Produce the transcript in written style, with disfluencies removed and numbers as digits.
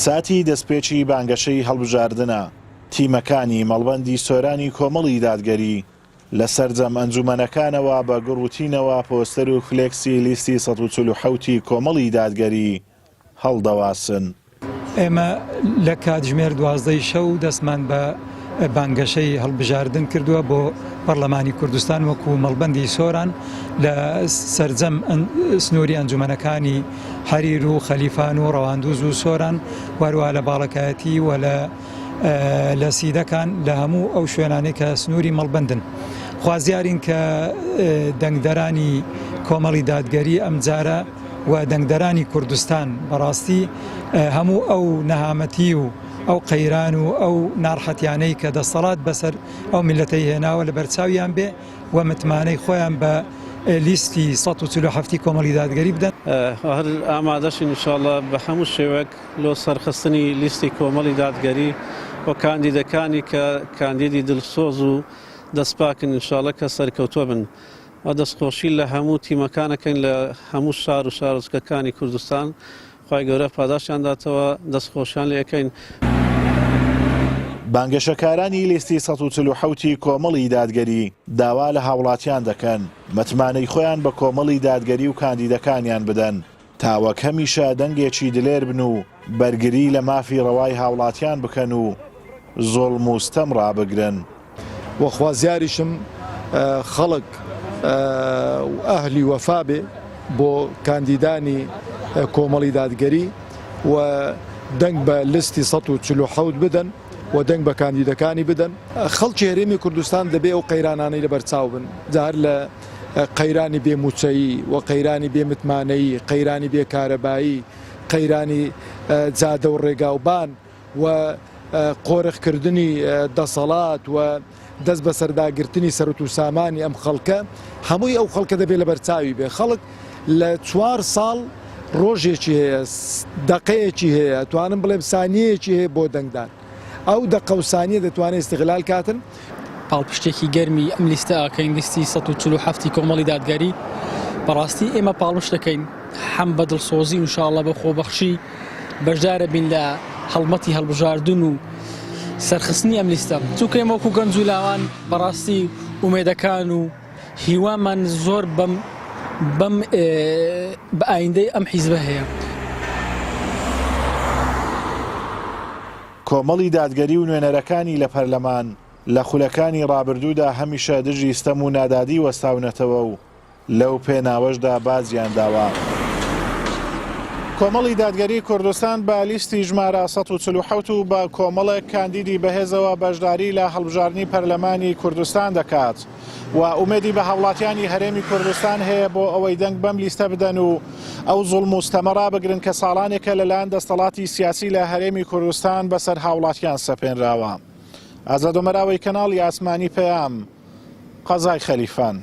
ساتی دەستپێکی بانگەشەی هەڵبژاردنە، تیمەکانی مەڵبەندی سۆرانی کۆمەڵی دادگەری لە سەرجەم ئەنجومەنەکانەوە بە گوڕ و تینەوە پۆستەر و فلێکسی لیستی 147 ی کۆمەڵی دادگەری هەڵدەواسن. ئێمە لە کاتژمێر دوازدەی شەو دەستمان بە بانگەشەی هەڵبژاردن کردووە بۆ پەرلەمانی کوردستان وەکو مەڵبەندی سۆران لە سەرجەم سنووری ئەنجومەنەکانی حەریر و خەلیفان و ڕەواندوز و سۆران وەروە لە باڵەکایەتی و لە لە سیدەکان لە هەموو ئەو شوێنانەی کە سنووری مەڵبەندن. خوازیارین کە دەنگدەرانی کۆمەڵی دادگەری ئەمجارە و دەنگدەرانی کوردستان بەڕاستی هەموو ئەو نەهامەتی و ئەو قەیران و ئەو ناڕحەتیانەی کە دەسەڵات بەسەر ئەو میللەتەی هێناوە لە بەرچاویان بێ و متمانەی خۆیان بە لیستی 147 ی کۆمەڵی دادگەری بدەن. هەر ئامادەشین ان شاء اللە بە هەموو شێوەک لۆ سەرخستنی لیستی کۆمەڵی دادگەری و کاندیدەکانی کە کاندیدی دلسۆز و دەستپاکن ان شاء اللە کە سەرکەوتوە بن و دەستخۆشی لە هەموو تیمەکان ئەکەین لە هەموو شار و شارۆچکەکانی کوردستان خوای گەورە پاداشتیان داتەوە دەستخۆشیان لێ ئەکەین. بانگەشەکارانی لیستی 147 ی کۆمەڵی دادگەری داوا لە هاوڵاتیان دەکەن متمانەی خۆیان بە کۆمەڵی دادگەری و کاندیدەکانیان بدەن تا وەک هەمیشە دەنگێکی دلێر بن و بەرگری لە مافی ڕەوای هاوڵاتیان بکەن و زوڵم و ستەم ڕابگرن. وە خوازیاریشم خەڵک ئەهلی وەفا بێ بۆ کاندیدانی کۆمەڵی دادگەری و دەنگ بە لستی 147 بدەن و دەنگ بە کاندیدەکانی بدەن. خەڵکی هەرێمی کوردستان دەبێ ئەو قەیرانانەی لەبەرچاو بن جا هەر لە قەیرانی بێ مووچەیی و قەیرانی بێ متمانەیی، قەیرانی بێ کارەبایی، قەیرانی جادە و ڕێگاوبان و قۆرخکردنی دەسەڵات و دەست بەسەرداگرتنی سەروت و سامانی ئەم خەڵکە، هەمووی ئەو خەڵکە دەبێ لەبەرچاوی بێ. خەڵک لە چوار ساڵ ڕۆژێکی هەیە، دەقەیەکی هەیە، ئەتوانم بڵێم سانیەیەکی هەیە بۆ دەنگدان. ئەو دەقە و سانیە دەتوانێ ئیستغلال کاتن. پاڵپشتێکی گەرمی ئەم لیستە ئەکەین، لیستی 147 ی کۆمەڵی دادگەری، بەڕاستی ئێمە پاڵپشت دەکەین هەم بە دڵسۆزی و ان شاءاللە بە خۆبەخشی بەشدارە بین لە هەڵمەتی هەڵبژاردن و سەرخستنی ئەم لیستە، چونکە ئێمە وەکو گەنج و لاوان بەڕاستی ئومێدەکان و هیوامان زۆر بەم بەم بە ئایندەی ئەم حیزبە هەیە. کۆمەڵی دادگەری و نوێنەرەکانی لە پەرلەمان لە خولەکانی ڕابردوودا هەمیشە دژی ستەم و نادادی وەستاونەتەوە و لەو پێناوەشدا باجیان داوە. کۆمەڵی دادگەری کوردستان بە لیستی ژمارە 147 و بە کۆمەڵێک کاندیدی بەهێزەوە بەشداری لە هەڵبژاردنی پەرلەمانی کوردستان دەکات و ئومێدی بە هاوڵاتیانی هەرێمی کوردستان هەیە بۆ ئەوەی دەنگ بەم لیستە بدەن و ئەو زوڵم و ستەمە ڕابگرن کە ساڵانێکە لەلایەن دەستەڵاتی سیاسی لە هەرێمی کوردستان بەسەر هاوڵاتیان سەپێنراوە. ئازاد ئۆمەراوەی کەناڵی ئاسمانی پەیام، قەزای خەلیفان.